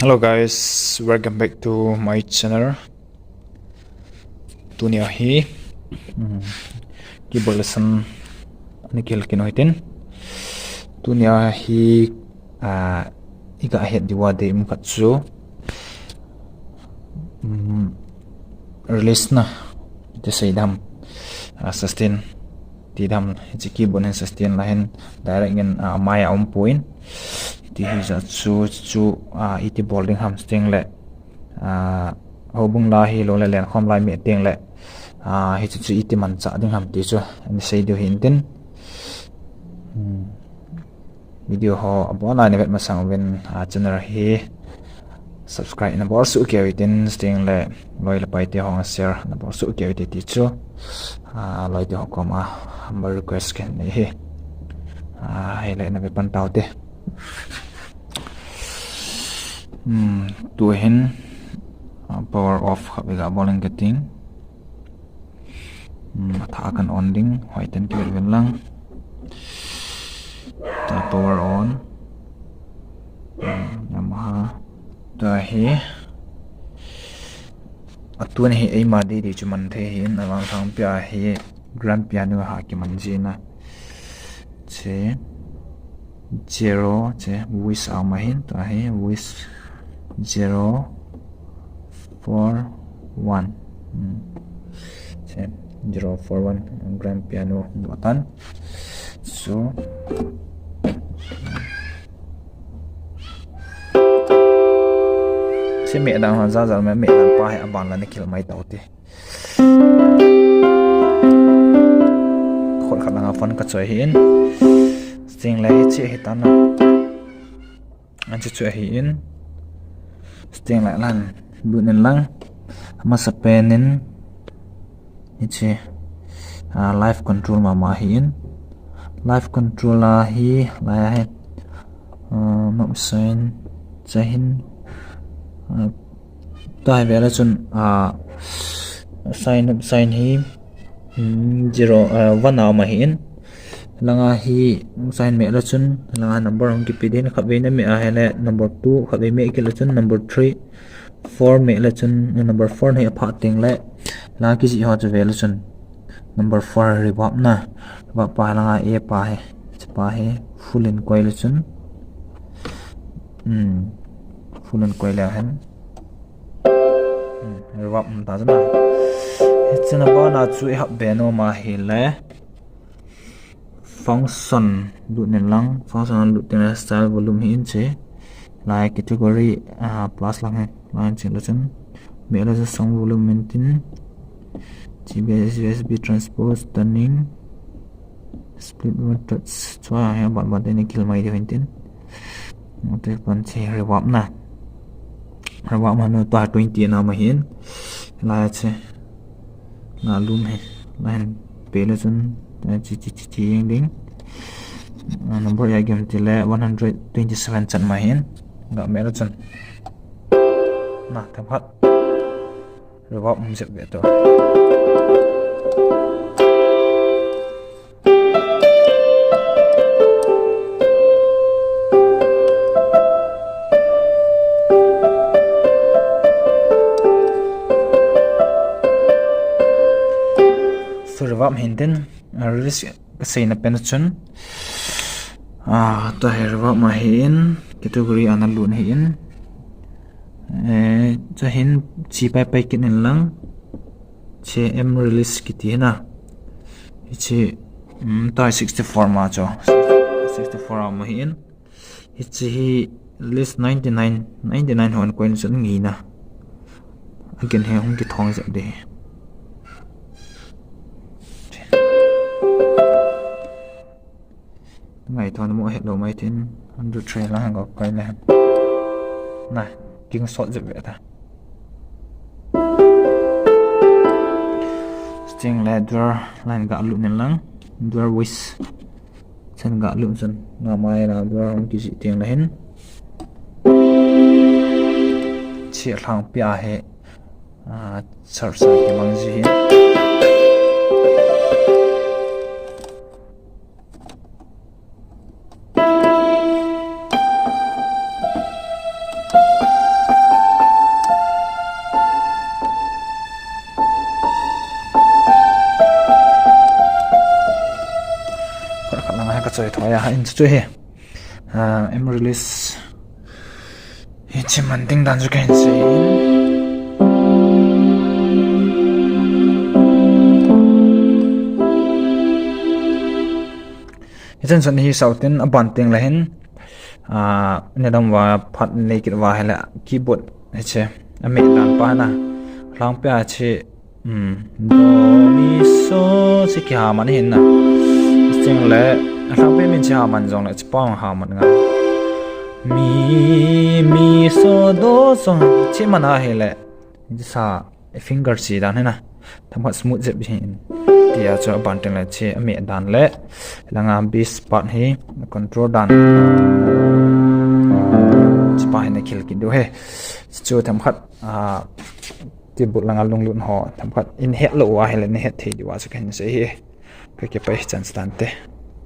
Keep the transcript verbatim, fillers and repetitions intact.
Hello guys, welcome back to my channel. Tunia hi, hmm, keyboard lesson ana kihil kit u hitin. Tunia hi, ah, iga het diu a dei um khat chu, hmm, release na, iti sei dam, ah, sustain ti dam, hiche keyboard hin sustain la hin direct in, ah, amai a um poi. Iti hijeh chun, chu, ah, iti bol ding ham ti le, ah, houbung la hilou le lenkhom la i meh teng le, ah, hichu chu iti manchah ding ham ti chu ana sei diu hintin. Hmm. Video ho abon a navet masang uvin, ah, channel hi subscribe nabol soh kei u hitin, chuteng le loi le pai te ho share nabol soh kei u hite ti chu, ah, loi te ho koma humble request kahin nei e. Ah, hile nave pan tau hite. Hmm, tu hin, ah, power off khat vei ga bol inge kating. Hmm, athah a kan on ding, hoiten kivet uvin lang. Tua power on. Hmm, Yamaha. Tua hi. Atun hi eima didi chu man thei hin, avang thang pia hi grand piano a kiman jin a. Hiche zero, hiche voice a um ahin, tua hi voice zero four one. Hmm. Hiche zero four one grand piano button. So, hiche meh dan ho jajal meh, meh dan pa hi aban la ana kihil mai tau hite. Khut khat langa phone ka choi hin. Chuteng le hiche hi tan a. Hiche chu ahin. Chuteng le lan lut in lang. Amasapen in hiche, ah, live control mama ahin. Live control a hi, lai a hi, ah, map sign, hiche hin, ah, Tua hi vele chun, ah, sign, sign hi, hmm, zero, ah, one a um ahin. Langa hi sign meh le chun, langa number hung kipe ding, khatvei na meh a hile number two, khatvei meh kit le chun number three, four meh le chun, number four hi aphah teng le, langa kijih ho chu vele chun number four reverb na, reverb pa langa A pa hi, hiche pa hi full in koi le chun, hmm, full in koi le hen. Hmm, reverb um ta chu na. Hiche na bana chu i hap be nom a hile. Function lut in lang. Function lut teng le style volume hi in che. Lai category, ah, plus lang hi. Lai in che le chun. Meh le chu sound volume in tin. G B S, U S B transpose, tuning. Split mode, chua hi aban ban te ni kihil mai diu hintin. Ate pan che reverb na. Reverb manu tua twenty na ma hin. Lai che. Na lum hi. Lai hin pe le chun. Chi, chi, chi, chi, yeng ding. Ah, number ya game ti le one hundred twenty-seven chan ma hin. Ga me le chun. Na, themkhat. Reverb um jep ve to. So reverb hintin, ah, release ka seina pen chun, ah, tua hi reverb ma hin, category ana lut hin, eh, tua hin chi pai pai kit in lang, che M release kiti hina. Hiche, um, tua hi sixty-four ma cho, sixty-four a ma hin. Hiche hi list ninety-nine, ninety-nine hon coin sun ngi na. Again he hung kithong jep de. Ngai thon mo het lo mai tin, hundred three lang go koi le. Na, king sot jep ve ta. String le dual line ga lut nen lang, dual voice. Chen ga lut chen, nga mai la dual hung kijih teng le hin. Chi lang pia he, ah, char sa ki mang ji hin. Ka choi thoi a, in chu hi. Ah, M release. Hiche man ding dan chu kahin sei. Hichan chun hi sau tin, aban teng le hin, ah, nidam uva phat nei kit uva hile keyboard hiche ameh dan pa na. Lhangpi a hiche, um, do, mi, so, hiche kiha man hin na. Chuteng le, alhangpi min hiche ha man jong le, hiche pa ha man ngai. Mi, mi, so, do, so, hiche man a hile, hiche sa, finger che dan hi na. Themkhat smooth jep hin. Tia chu aban teng le hiche ameh dan le, langa bass part hi, control dan. Hiche pa hi na khel kit diu hi. Chu themkhat, ah, keyboard langa lunglut ho, themkhat in het lou uva hile, na het thei diu a chu kahin sei hi. Ka kipah e, chan chu tante.